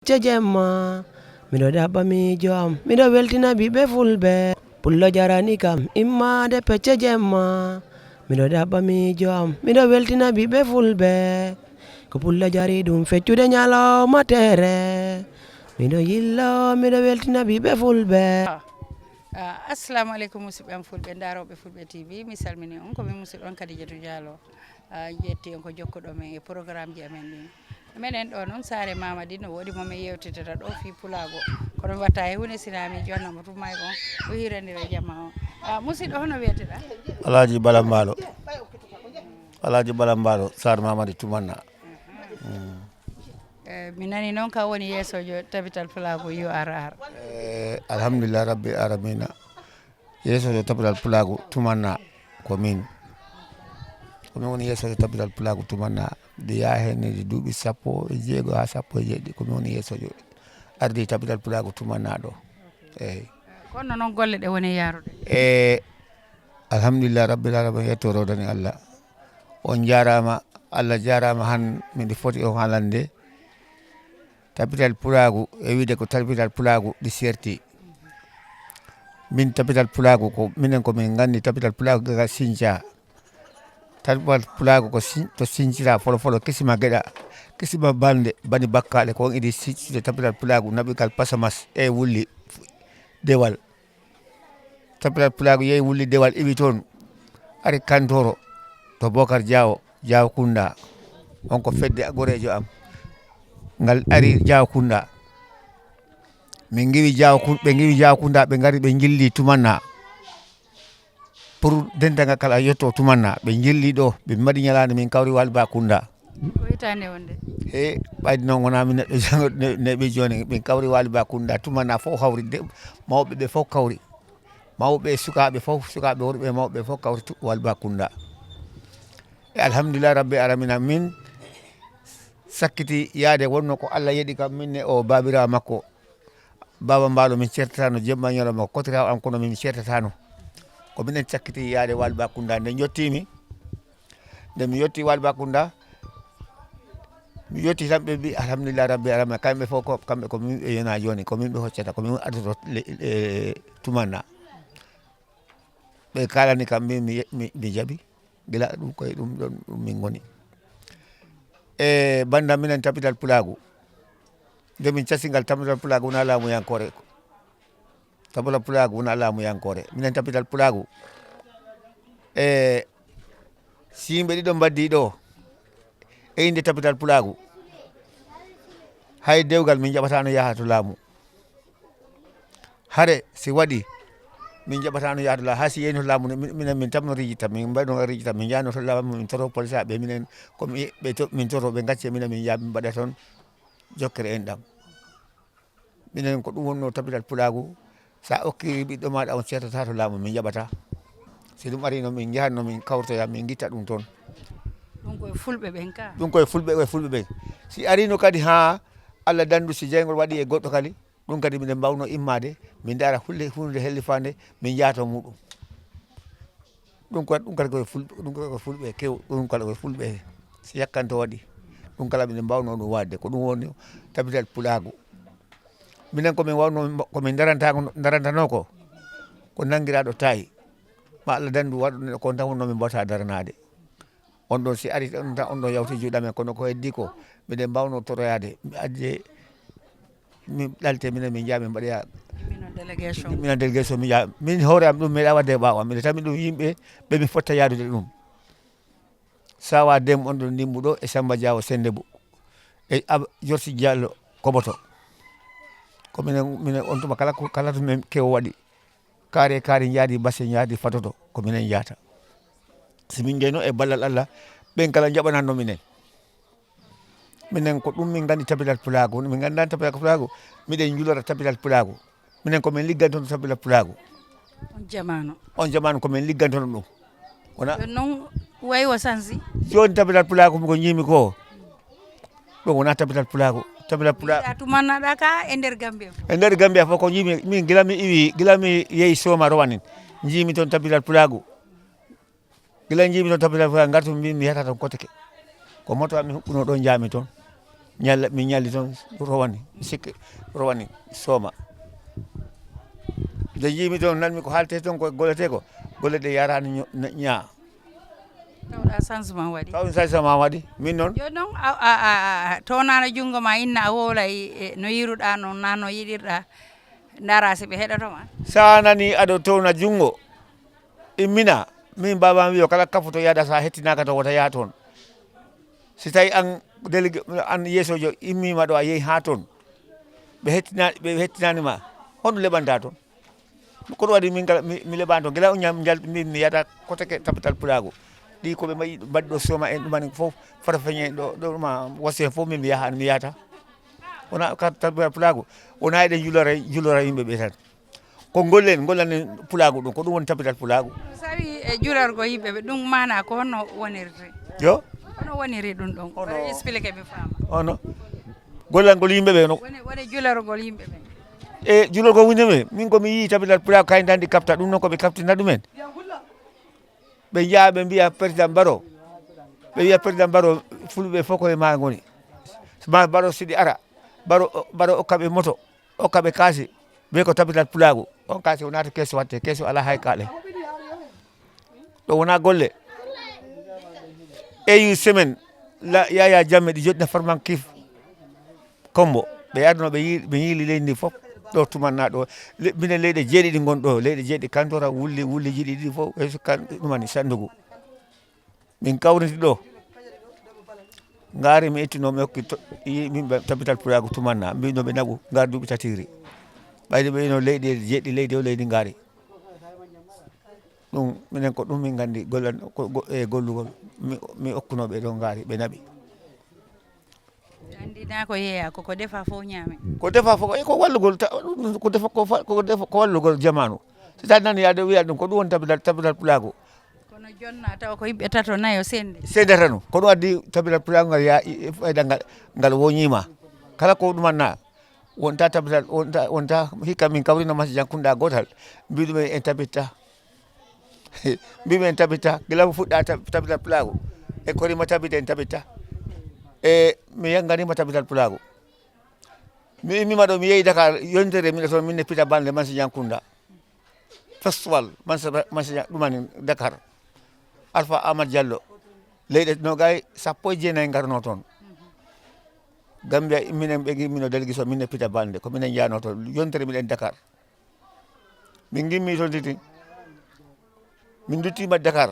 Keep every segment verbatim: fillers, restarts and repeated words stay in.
Pecce jemma, miɗo ɗaɓɓa miijo am, miɗo weltina ɓiɓɓe fulɓe. Pullo jarani kam immaade pecce jemma, miɗo ɗaɓɓa miijo am, miɗo weltina ɓiɓɓe fulɓe. Ko pullo jari ɗum feccude ñalawma tere, miɗo yillo, miɗo weltina ɓiɓɓe fulɓe. Ah, assalamu aleykum, musidɓe am fulɓe, ndarooɓe Fulɓe T V. Mi salmini on, ko min musidɗo on Kadijatou Diallo. Ah, jetti on ko jokkuɗo men e programme ji amen ɗin. Minen ɗo noon, saare Mamadi, no woodi mo min yewtitata ɗo fii pulaagu. Kono mi watta e huunde, sina mi jonnamo tuma e on, o hirandira jama o. Ah, musidɗo, hono wiyeteɗa? Alaaji Bala Mbaalo. Alaaji Bala Mbaalo, saare Mamadi Tumanna. Mm. Eh, mi nani noon ka woni yeesojo Tabital Pulaagu U R R. Eh, alhamdulillah rabbil alamina. Yeesojo Tabital Pulaagu Tumanna ko min. Ko min woni yeesojo Tabital Pulaagu Tumanna. Nde yaha heen ne duuɓi sappo e jeego haa sappo e jeeɗiɗi, ko min woni yeesojo ardi Tabital Pulaagu Tumanna ɗo. Eeyi. Kono noon golle ɗe woni yaarude? E alhamdulillah rabbil alamina, yetto rodani Allah. On jaaraama, Allah jaaraama, han miɗo foti on haalande. Tabital Pulaagu, e wiide ko Tabital Pulaagu ɗi serti. Min Tabital Pulaagu ko, minen ko min nganndi Tabital Pulaagu ga Sinca. Tabital Pulaagu ko sin-, to sincira folo folo, kisima geɗa, kisima balnde, bani bakkaale, ko on idi siccude Tabital Pulaagu, naɓigal Pasamas, e wulli dewal. Tabital Pulaagu yehi wulli dewal, iwi toon, ari kantoro to Bokar Jaawo, Jaawo Kunda. On ko fedde goreejo am. Ngal ari Jaawo Kunda. Min ngiwi Jaawo Kun-, ɓe ngiwi Jaawo Kunda, ɓe ngari ɓe njilli Tumanna. Pour dental ngal kala yetto Tumanna, ɓe njilli ɗo, ɓe mbaɗi ñalaande min kawri Waali Ba Kunda. Ko hitaande wonde? E ɓayde noon wonaa min neɗɗo jango ne, ne ɓe jooni, min kawri Waali Ba Kunda, Tumanna fof hawri, de, mawɓe ɓe fof kawri. Mawɓe e sukaaɓe fof, sukaaɓe worɓe e mawɓe ɓe fof kawri tu-, Waali Ba Kunda. E alhamdulillah rabbil alamina, min sakkiti yaade wonno ko Allah yeɗi kam, min ne o baabiraawo makko. Baaba Mbaalo min ceertataano, jemma ñalawma ko kotiraawo am, kono min ceertataano. Ko minen sakkiti yaade Waali Ba Kunda. Nde njottiimi, nde mi yotti Waali Ba Kunda, mi yotti tan ɓe mbi, alhamdulillah rabbil alamina, kamɓe fof ko, kamɓe ko min ɓe yona jooni, ko min ɓe hoccata, ko min ardoto le-, e, Tumanna. Ɓe kaalani kam, min mi, mi, mi jaɓi. Gila ɗum koye ɗum ɗon ɗum min ngoni. E bannda minen Tabital Pulaagu, nde min casi ngal, Tabital Pulaagu wona laamuyankoore. Tabital Pulaagu wona laamuyankoore. Minen Tabital Pulaagu, e si yimɓe ɗiɗo mbaddii ɗo, e innde Tabital Pulaagu, hay dewgal min njaɓataano yaha to laamu. Hare si waɗi, min njaɓataano yaha to laamu. Hay si yehi to laamu, min, minen min tamno rijita, min mbayno rijita, min njahno to laamu, min toro polisaaɓe, minen ko mi, ɓe to, min toro, ɓe ngacce minen, min njaha, min mbaɗa toon jokkere en ɗam. Minen ko ɗum wonno Tabital Pulaagu, sa okkiri ɓiɗɗo maaɗa on, ceertata to laamu, min njaɓata. Si ɗum arino, min njahanno, min kawrtoya, min ngitta ɗum toon. Ɗum koye fulɓe ɓen ka? Ɗum koye fulɓe, koye fulɓe ɓen. Si arino kadi haa Allah dandu, si jeyngol waɗi e goɗɗo kadi, ɗum kadi minen mbawno immaade, min ndaara hulle, huunde hellifaande, min njaha to muɗum. Ɗum ko, ɗum kadi koye fulɓe, ɗum kadi koye fulɓe kew-, ɗum kala koye fulɓe. Si yakkanto waɗi, ɗum kala minen mbawno ɗum waɗde. Ko ɗum woni Tabital Pulaagu. Minen ko min wawno, ko min daranta, darantano ko, ko nanngiraaɗo tawi. Ma Allah dandu waɗu neɗɗo ko tan wonno min mbawta daranaade. On ɗon si ari, on tan, on ɗon yawti juuɗe amen, kono ko heddi ko, miɗen mbawno toroyaade, mi adde, mi ɗalte, minen min njaha, min mbaɗoya. Minen délégation. Minen délégation, min njaha. Min hoore am ɗum, mi meeɗa waɗde e ɓaawo am. Miɗo tammi ɗum yimɓe ɓe mi fotta yaadude ɗum. Sawa Dem on ɗon Ndimbuɗo e Samba Diawo Sendebo. E Ab-, Jorsi Diallo Koboto. Ko minen, minen on tuma kala ko, kala to men kewo waɗi. Kaari e kaari njaadi, basse njaadi, fatoto, ko minen njahata. Si min njeyno e ballal Allah, ɓen kala njaɓananno minen. Minen ko ɗum min nganndi Tabital Pulaagu, min nganndaani Tabital Pulaagu, miɗen njulora Tabital Pulaagu. Minen ko min liggantono Tabital Pulaagu. On jamaanu. On jamaanu ko min liggantono ɗum. Wona jooni noon wayi o sansi. Jooni Tabital Pulaagu ko njiimi ko. Ɗum wona Tabital Pulaagu. Tabital Pulaagu. Mbiɗa tumannaɗa ka e nder Gambia fof. E nder Gambia fof ko njiimi, min gila mi iwi, gila mi yehi Sooma Rowanin. Njiimi toon Tabital Pulaagu. Gila njiimi toon Tabital Pulaagu, ngartu mi, mi yahata toon koteke. Ko moto am mi huɓɓuno ɗoon, njaami toon. Ñalla, mi ñalli toon, rowani, mi sikki, rowani, sooma. Nde njiimi toon, nanmi ko haaltee toon, ko golletee ko, golle ɗe yaraani ño-, ña-, ñaa. Tawɗa changement waɗi. Taw changement waɗi, min noon. Jooni noon, a, a, a, a, townaano junngo ma, inna a wowla e, e no yiruɗaa noon, naa no yiɗirɗaa, ndaara si ɓe heɗoto ma. So a nanii aɗo towna junngo, immina, min mbaawaa wiyo kala kafoto yaada so a hettinaaka to wota yaa toon. Si tawi an délégué, an yeesojo immiima ɗo, a yehi haa toon, ɓe hettina-, ɓe hettinaani ma, honɗum leɓanta toon? Ko ɗum waɗi min kala mi, mi leɓaani toon. Gila o ñam njal-, min mi yahata koteke tapital pulaagu. Ɗi ko ɓe mbaɗi, mbaɗi ɗo sooma en ɗum en fof, farfeñe en ɗo, ɗo ma wasi en fof min mi yaha, mi yahata. Wona ka tapital pulaagu, wona eɗen julora, julora yimɓe ɓe tan. Ko ngollen, ngollen pulaagu ɗum, ko ɗum woni tapital pulaagu. So tawi e julorgo yimɓe ɓe, ɗum maana ko honno wonirde? Yo? Hono woniri ɗum ɗon? Ono. Oɗo expliqué mi faama. Ono. Gollangol yimɓe ɓe no. Woni, woni julorgol yimɓe ɓe. E julorgol yimɓe ɓe, min ko mi yii tapital pulaagu kay ndanndi kapta ɗum noon ko ɓe kaptina ɗumen. Ɓe njaha ɓe mbiya président Baro. Ɓe wiya président Baro fulɓe fof ko e ma ngoni. Ma Baro siɗi ara. Baro, Baro okka ɓe moto. Okka ɓe kaasi, ɓe ko tapital pulaagu. On kaasi o naata keeso watte, keeso alaa hay kaale. Ɗo wona golle. Eyu semaine, la, Yaya Jammeh ɗi joɗɗina Farman Kif Kombo. Ɓe arno ɓe yi-, ɓe yiili leydi ndi fof. Ɗo tumanna ɗo, le-, minen leyɗe jeeɗiɗi ngon ɗo, leyɗe jeeɗiɗi Kantora, Wulli, Wulli jiɗi ɗiɗi fof, e so kan-, ɗumani Sandugu. Min kawriti ɗo. Ngaari mi ittuno mi hokki to-, yi-, yimɓe tapital pulaagu tumanna, mbino ɓe naɓu, ngaari duuɓi tatiiri. Ɓayde ɓe ino leydi e jeeɗi leydi o leydi ngaari. Ɗum minen ko ɗum min nganndi gollal-, ko go-, e gollugol. Mi, mi okkuno ɓe ɗo ngaari, ɓe naɓi. Anndi na ko yeeya, ko, ko defa fof ñaame. Ko defa fof, e ko wallugol, ta-, ɗum ko defa, ko fa-, ko defa, ko wallugol jamaanu. Si tawi nani yaade wiya ɗum, ko ɗum woni tapital, tapital pulaagu. Kono jonna taw ko yimɓe tato nayo sende. Sendata no. Ko ɗum addi tapital pulaagu ngal yaa, i, i, fayda ngal, ngal woñiima. Kala ko ɗum anna, wonta tapital, wonta, wonta hikka min kawrino masi jankunda gootal. Mbiɗum en, en tapitta. Mbiɗum en tapitta. Gila ko fuɗɗa tab-, tapital pulaagu. E korima tabita en tapitta. E mi yanganima tapital pulaagu. Mi immima ɗo, mi yehi Dakar, yontere miɗo toon, min ne pita bande masi jankunda. Festival, Mansa-, Mansa-, ɗumani Dakar. Alpha Amadou Diallo. Leyɗe no gay sappo e jeenayi ngarno toon. Gambia, minen ɓe ngi-, mino délégation, min ne pita balde, ko minen jano toon. Yontere miɗen Dakar. Min ngimmi toon titi. Min nduttima Dakar.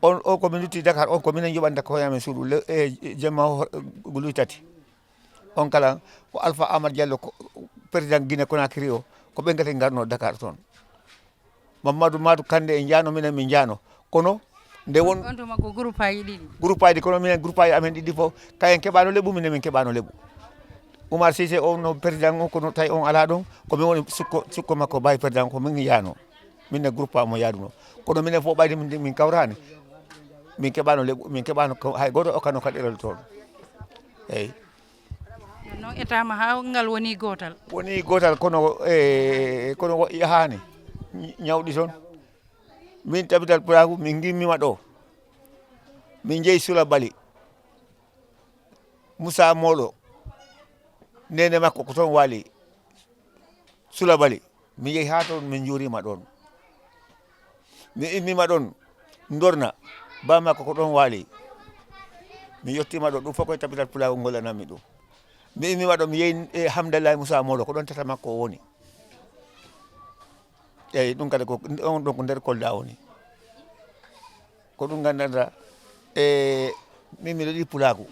On, o ko min ndutti Dakar, on ko minen njoɓanta ko amen suudu. Le, e, jemma o, guluy tati. On kala ko Alpha Amadou Diallo, ko président Guinée Conakry o, ko ɓe ngati ngarno Dakar toon. Mamadou Madou Kandé en njaano, minen min njaano. Kono nde won On tuma ko groupe aji ɗiɗi. Groupe aji, kono minen groupe aji amen ɗiɗi fof, kayen keɓano leɓu, minen min keɓano leɓu. Oumar Cissé on no président o, kono tawi on ala ɗon, ko min woni sukko, sukko makko bawi président ko min njaano. Min ne groupe mo yaaduno. Kono minen fof ɓayde min, min kawrani. Min keɓano leɓu, min keɓano ko, hay goto okkano kaɗirol toon. Eyyi. Noon etama haa ngal woni gootal. Woni gootal, kono, e, kono wo-, yahaani. Ñ-, ñawɗi toon. Min tapital pulaagu, min ngimmima ɗo. Min jeyi Sula Bali. Moussa Molo. Nene makko ko toon waali. Sula Bali. Mi yehi haa toon, min njuurima ɗoon. Mi immima ɗoon, Ndorna, ba makko ko ɗoon waali. Mi yettima ɗo, ɗum fof koye tapital pulaagu ngol ananmi ɗum. Mi immima ɗo, mi yehi e Hamdallahi Moussa Molo, ko ɗoon tata makko o woni. Eyyi, ɗum kadi ko, on ɗon ko nder Kolda woni. Ko ɗum nganndanɗaa, e min miɗo yiɗi pulaagu.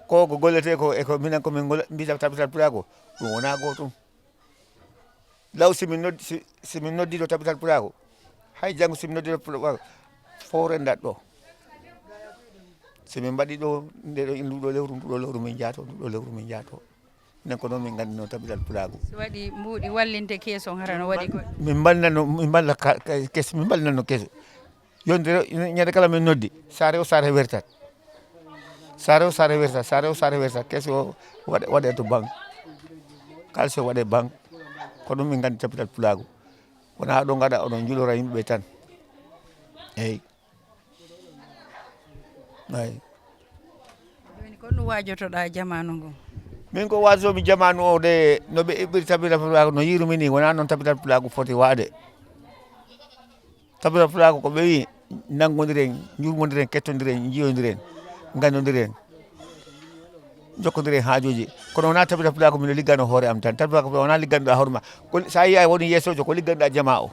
Ko ko golletee ko, e ko minen ko min ngolla-, mbiyata tapital pulaagu, ɗum wonaa gootum. Law si min noddi, si, si min noddi ɗo tapital pulaagu, hay janngo si min noddi ɗo pulaagu, fof renndat ɗo. Si min mbaɗi ɗo, nde ɗo, nduɗo lewru, nduɗo lewru min njaato, nduɗo lewru min njaato. Minen ko noon min nganndinoo tapital pulaagu. So waɗi mbuuɗi wallinte kees on, hara no waɗi goɗɗo. Min mballano, min mballa ka, ka, kees, min mballanno kees. Yontere, ñande kala min noddi, saare o saare wertat. Saare o saare wertat, saare o saare wertat, kees o waɗe, waɗe to banque. Kaalis o waɗe banque. Ko ɗum min nganndi tapital pulaagu. Wonaa oɗon ngaɗa, oɗon njulora yimɓe ɓe tan. Eey. Eey. Ko ɗum waajotoɗaa jamaanu ngun? Min ko waajotoomi jamaanu o de, no ɓe eɓɓiri Tabital Pulaagu, no yiirumi ni, wonaa noon Tabital Pulaagu foti waade. Tabital Pulaagu ko ɓe wi, nanngondiren, njurmondiren, kettondiren, njiyondiren, nganndondiren, njokkondiren haajuuji. Kono wonaa Tabital Pulaagu mino liggano hoore am tan. Tabital Pulaagu wonaa ligganɗaa hoore ma. Ko, so a yiyii a woni yeesoojo, ko ligganɗaa jamaa o.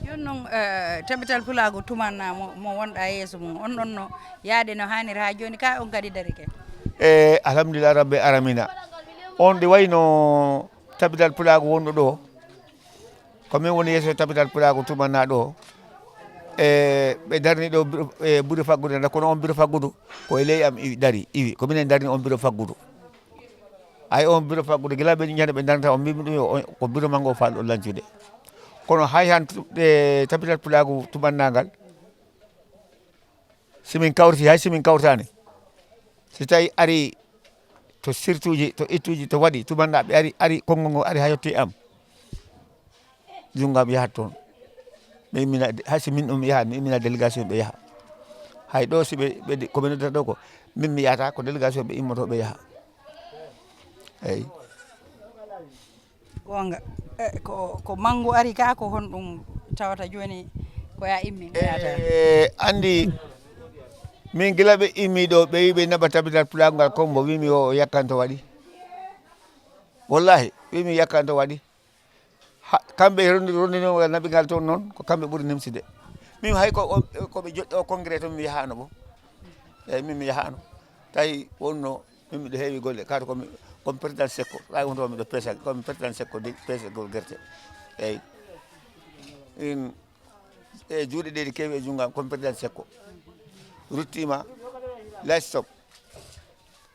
Jooni noon, eh, Tabital Pulaagu tumanna mo, mo wonɗaa yeeso mum, on ɗon no yaade no haaniri haa jooni ka on kadi darike? E, alhamdulillah rabbi aramina. On ɗi wayno Tabital Pulaagu wonɗo ɗo. Ko min woni yeeso Tabital Pulaagu tumanna ɗo. E, ɓe darni ɗo biro, e, biro faggudu, kono on biro faggudu ko e ley am iwi, dari, iwi. Ko minen darni on biro faggudu. Ay, on biro faggudu, gila ɓe ñande ɓe darnata on, mbimi ɗum yo on, ko biro manngo faal o lancude. Kono hay han tu-, e, Tabital Pulaagu tumannangal, si min kawriti, hay si min kawritaani, si tawi ari to sirtuuji, to ittuuji, to waɗi, tumanna ɓe ari, ari, konngol ngol ari haa yotti am. Junngo am yahat toon. Ɓe immina, hay si min ɗum yahat, mi immina délégation ɓe yaha. Hay ɗo si ɓe, ɓe, ko ɓe noddata ɗo ko, min mi yahata, ko délégation ɓe immoto ɓe yaha. Eyi. Goonga. E, ko, ko manngu ari ka, ko honɗum tawata jooni ko ya immi, ko yata? E, anndi, min gila ɓe immi ɗo, ɓe wi ɓe naɓa Tabital Pulaagu ngal, ko mbo wimi o yakkanto waɗi. Wallahi, wimi yakkanto waɗi. Ha, kamɓe rondi-, rondinooɓe naɓi ngal toon noon, ko kamɓe ɓuri nimsude. Min hay ko o, ko ɓe joɗɗo o congrès toon mi yahaano bo. Eyi, min mi yahaano. Tawi wonno, min miɗo heewi golle. Kato ko mi, ko mi président Sekko. Tawi wonto miɗo pesa, ko mi président Sekko de, pesagol gerte. Eyi. In, e juuɗe ɗe ɗi keewi e junngo am, ko mi président Sekko. Ruttima, livestock.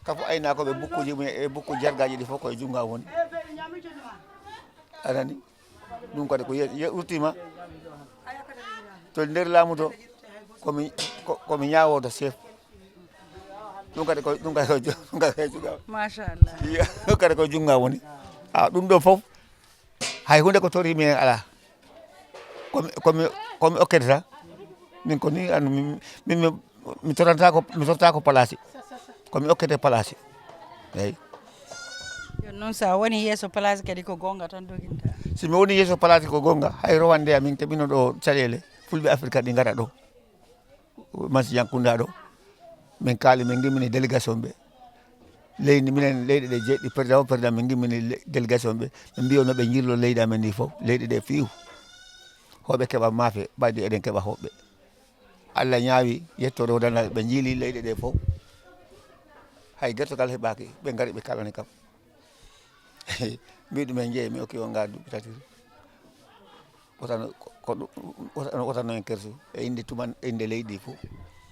Kafo aynaakoɓe bukkuuji mum e bukku jargaaji ɗi fof ko e junngo am woni. A nani? Ɗum kadi ko ye-, ye-, ruttima to nder laamu to, ko mi, ko, ko mi ñaawoodo chef. Ɗum kadi ko, ɗum kadi ko ju-, ɗum kadi ko junngo am. Machallah. Iyo, ɗum kadi ko junngo am woni. A, ɗum ɗo fof, hay huunde ko toriimi heen alaa. Ko mi, ko mi, ko mi okkete tan. Min ko ni, andu, min, min, mi, mi toranta ko, mi torta ko palaasi. Ko mi okkete palaasi. Eyi. Jooni noon, so a woni yeeso palaasi kadi, ko goonga tan doginta? Si mi woni yeeso palaasi, ko goonga. Hay rowande amin keɓino ɗo caɗeele, Fulɓe Afirka ɗi ngara ɗo. Mansi Yankunda ɗo. Min kaali, min ngimmini délégation ɓe. Leydi, minen leyɗe ɗe jeɗɗi, président o, président, min ngimmini le-, délégation ɓe. Ɓe mbiyo no ɓe njirlo leydi amen ndi fof, leyɗe ɗe fiw. Hoɓe keɓa maafe, ɓayde eɗen keɓa hoɓɓe. Allah ñaawi, yettoode o dana, ɓe njiili leyɗe ɗe fof. Hay gertogal heɓaaki, ɓe ngari ɓe kalani kam. Mbiɗo ɗumen, "Jeeyi, mi okki on ngaa duuɓi tati." Wotano ko, ko ɗum, wotano, wotano en kersu e innde tuman, innde leydi fof.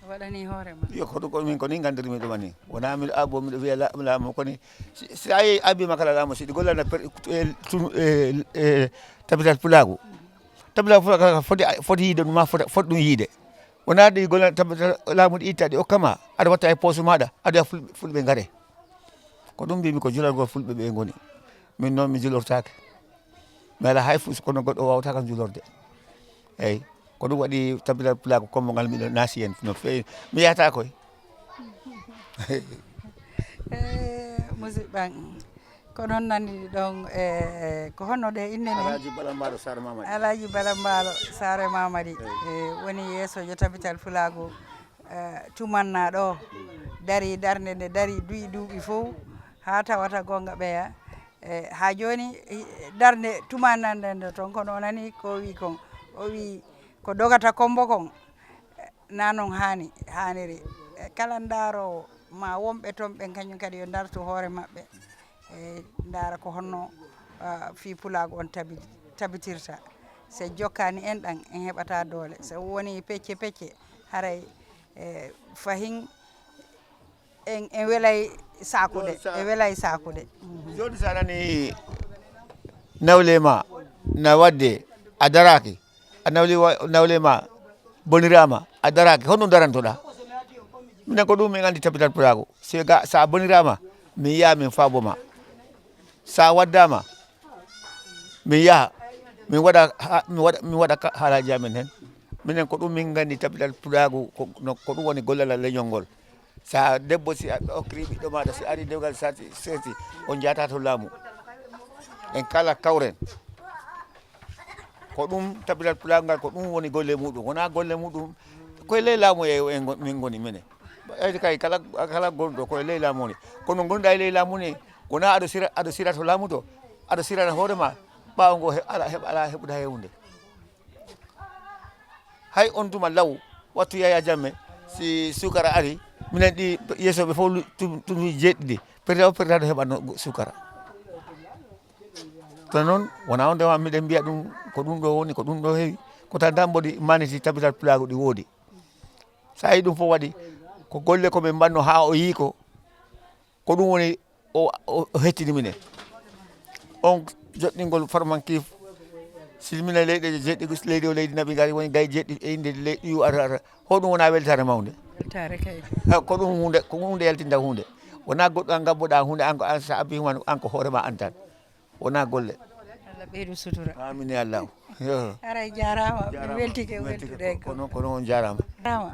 Waɗani hoore ma. Yo, ko ɗum ko min ko ni nganndirmi ɗum ni. Wonaa miɗo abo, miɗo wiya la-, laamu ko ni. Si, si a yehi abima kala laamu, si ɗi gollana per-, e, tun-, e, e, Tabital Pulaagu. Tabital Pulaagu kala foti, foti yiide ɗum, ma foti, foti ɗum yiide. Wonaa ɗi gollana Tabital laamu ɗi itta ɗi okka ma, aɗa watta e poos maaɗa, aɗa wiya Fulɓe, Fulɓe ngare. Ko ɗum mbimi ko julalgol Fulɓe ɓe ngoni. Min noon mi julortaake. Mi alaa hay fus kono goɗɗo waawata kam julorde. Eyi. Ko ɗum waɗi Tabital Pulaagu Kommbo ngal miɗo naasi heen no feewi. Mi yahata koy. Eh, musidɓe am, ko noon nanndi ɗon, eh, ko honno ɗe inne ni? Alaaji Bala Mbaalo Saare Mamadi. Alaaji Bala Mbaalo Saare Mamadi. Eyi. Eh, woni yeesojo Tabital Pulaagu, eh, tumanna ɗo. Dari darnde nde dari duyi duuɓi fof, haa tawata goonga ɓeya. E, haa jooni, i-, darnde tumanna nden ɗo toon, kono o nani ko o wi kon. O wi ko dogata Kommbo kon, e, na noon haani, haaniri. E, kala ndaaroowo, ma wonɓe toon ɓen, kañum kadi yo ndartu hoore maɓɓe. E, ndaara ko honno, a, fii pulaagu on tabi-, tabitirta. So jokkaani en ɗan, en heɓataa doole. So woni pecce pecce, haray, e, fahin en, en welay saakude, en welay saakude. Mhm. Jooni so a nani nawle ma na wadde, a daraaki, a nawli wa-, nawle ma boniraama, a daraaki, honɗum darantoɗaa? Minen ko ɗum min anndi Tabital Pulaagu. Si ga, so a boniraama, min yaha min faabo ma. So a waddaama, min yaha, min waɗa ha-, min waɗa, min waɗa ka-, haalaaji amen heen. Minen ko ɗum min nganndi Tabital Pulaagu, ko, no, ko ɗum woni gollal leñol ngol. Sa debbo, si a okkiri ɓiɗɗo maɗa, si ari dewgal sati seti, on jata to laamu. En kala kawren. Ko ɗum tabital pulaar ngal, ko ɗum woni golle muɗum. Wona golle muɗum, koye ley laamu e, e ngo-, min ngoni minen. Ɓayde kay kala, kala gonɗo koye ley laamu woni. Kono gonɗa e ley laamu ni, wona aɗo sira, aɗo sira to laamu to, aɗo sirana hoore ma, ɓaawo ngo he-, ala, heɓ-, ala heɓude hay hunde. Hay on tuma law, wattu Yaya Jammeh, si sukara ari, minen ɗi yeeso ɓe fof lu-, tu-, tunduji jeeɗiɗi, perda o perda ɗo heɓatno sukara. To noon, wona on ndewa miɗen mbiya ɗum, ko ɗum ɗo woni, ko ɗum ɗo heewi, ko tan tan mboɗi maniti tabital pulaagu ɗi woodi. So a yi ɗum fof waɗi, ko golle ko min mbanno haa o yii ko, ko ɗum woni o, o, o hettini minen. On joɗɗingol farmankif, silmina leyɗe jeɗɗi, leydi o leydi naɓi ngari, woni gay jeɗɗi e innde leyɗi yu ara ara. Hoɗum wona weltaare mawnde? Weltaare kay. Ha, ko ɗum huunde, ko huunde yaltinta huunde. Wona goɗɗo an ngabboɗa huunde, an ko an sa abbi huma, an ko hoore ma an tan. Wona golle. Allah ɓeydu sutura. Amin ya Allah. Yo. Aray jaaraama, min Jaaraama. Weltike Weltike weltude ko, ko noon, ko noon, on jaaraama. Jaaraama.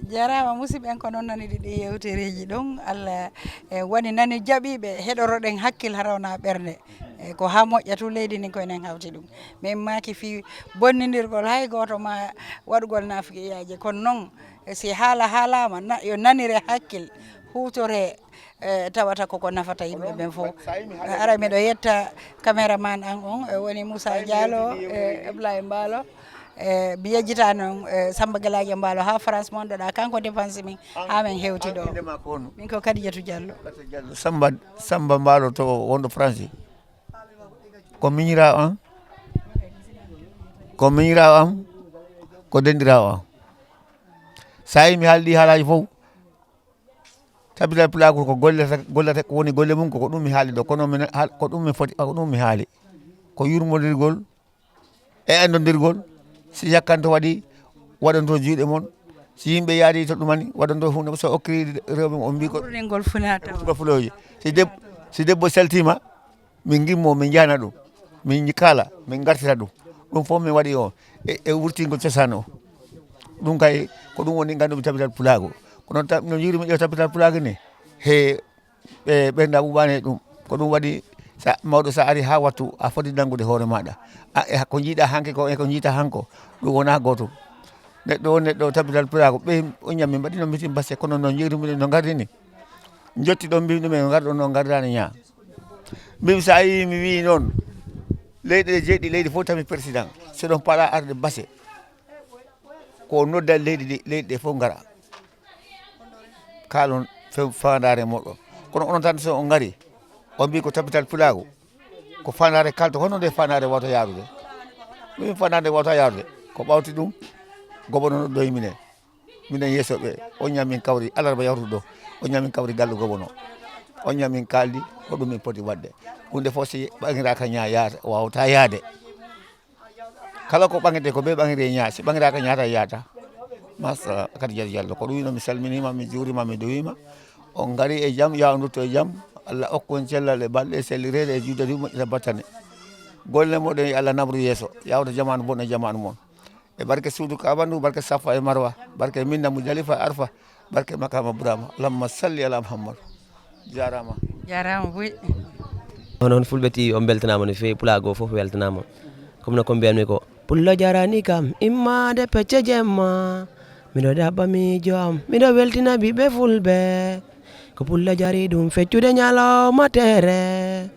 Jaaraama, musidɓe en, ko noon nani ɗi, ɗi yewtereeji ɗon. Allah, eh, woni nani jaɓiiɓe, heɗoroɗen hakkil hara wona ɓernde. Eh, ko haa moƴƴa tun leydi ndin ko enen hawti ɗum. Min maaki fii bonnindirgol hay gooto ma waɗugol naafiqiyaaji. Kono noon, eh, si haala haalaama, na-, yo nanire hakkil, huutore, eh, tawata koko nafata yimɓe ɓen fof. Aray miɗo yetta caméraman an on, eh, woni Moussa Diallo, eh, Ablaye Mbaalo, eh, mi yejjita noon, eh, Samba Galadio Mbaalo haa France, mo wonɗo ɗa, kanko dépense min haa min hewti ɗo. Min ko Kadijatou Diallo. Samba, Samba Mbaalo to wonɗo France. Ko miñiraawo am, ko miñiraawo am, ko denɗiraawo am. So a yii mi haaldi haalaaji fof, Tabital Pulaagu ko gollata, gollata, ko woni golle mum, ko, ko ɗum mi haali ɗo. Kono min haal-, ko ɗum mi foti, ko ɗum mi haali. Ko yurmodirgol e anndondirgol, si jakkanto waɗi, waɗanto juuɗe mon. Si yimɓe yaadi to ɗumani, waɗanto huunde, so okkiri rewɓe, on mbi ko ɓurɗingol funaata. Ɓurɗingol fulooji. Si deb-, si debbo saltiima, min ngimmo, min njahna ɗum, min kaala, min ngartira ɗum. Ɗum fof min waɗi o e, e wurtingol cosaan o. Ɗum kay, ko ɗum woni nganndu mi Tabital Pulaagu. Kono ta-, no njiirumi ɗo Tabital Pulaagu ni, he ɓe, ɓernda ɓuuɓaani e ɗum. Ko ɗum waɗi sa, mawɗo sa ari haa wattu, a foti nanngude hoore maaɗa. A, e ko njiiɗa hanki ko, e ko njiita hanko, ɗum wona gootum. Neɗɗo o, neɗɗo Tabital Pulaagu, ɓe o ñammi mbaɗi no mitin basse, kono no njiirumi ɗum no ngardi ni. Njotti ɗon mbi ɗumen ngarɗo no ngardaani ñaa. Mbiimi, so a yii mi wii noon, leyɗe ɗe jeeɗiɗi leydi fof tami président, so ɗon paɗa arde base, ko nodda leydi ɗi, leyɗe ɗe fof ngara. Kaalon fe-, faandaare moɗon. Kono onon tan so on ngari, on mbi ko Tabital Pulaagu, ko faandaare kalto, hono nde faandaare wawta yaarude? Mbiimi faandaare wawta yaarude, ko ɓawti ɗum, gobono noddoyi minen. Minen yeeso ɓe, on ñamin kawri alarba yawtuɗo ɗo, on ñamin kawri galle gobono, on ñamin kaaldi ko ɗum min poti waɗde. Huunde fof si ɓaŋiraaka ñaa yaata, wawta yaade. Kala ko ɓaŋete ko ɓe ɓaŋiri e ñaa, si ɓaŋiraaka ñaata yaata. Masa Kadi Diallo Diallo, ko ɗum wino mi salminiima, mi juuriima, mi duwiima. On ngari e jam, yo on ndutto e jam. Allah okku on cellal e balɗe e sellireede e juuɗe moƴƴita battane. Golle moɗon yo Allah nabru yeeso, yawta jamaanu bonɗo jamaanu mon. E barke suudu Kaaba ndu, barke Safa e Marwa, barke Minna, Muzdalifa e Arfa, barke Makama Burama. Allahumma salli ala Muhammad. Jaaraama. Jaaraama boy. Onon Fulɓe T V, on mbeltanaama no feewi, Pulaagu o fof weltanaama. Comme no ko mbiyanmi ko, Pullo jarani kam immaade pecce jemma. Miɗo ɗaɓɓa miijo am, miɗo weltina ɓiɓɓe Fulɓe. Ko Pullo jari ɗum feccude ñalawma teere.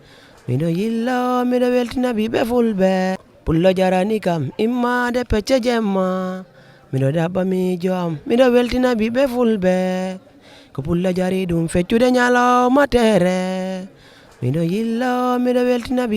Miɗo yillo, miɗo weltina ɓiɓɓe Fulɓe. Pullo jarani kam immaade pecce jemma. Miɗo ɗaɓɓa miijo am, miɗo weltina ɓiɓɓe Fulɓe. Ko Pullo jari ɗum feccude ñalawma teere. Miɗo yillo, miɗo weltina ɓiɓɓe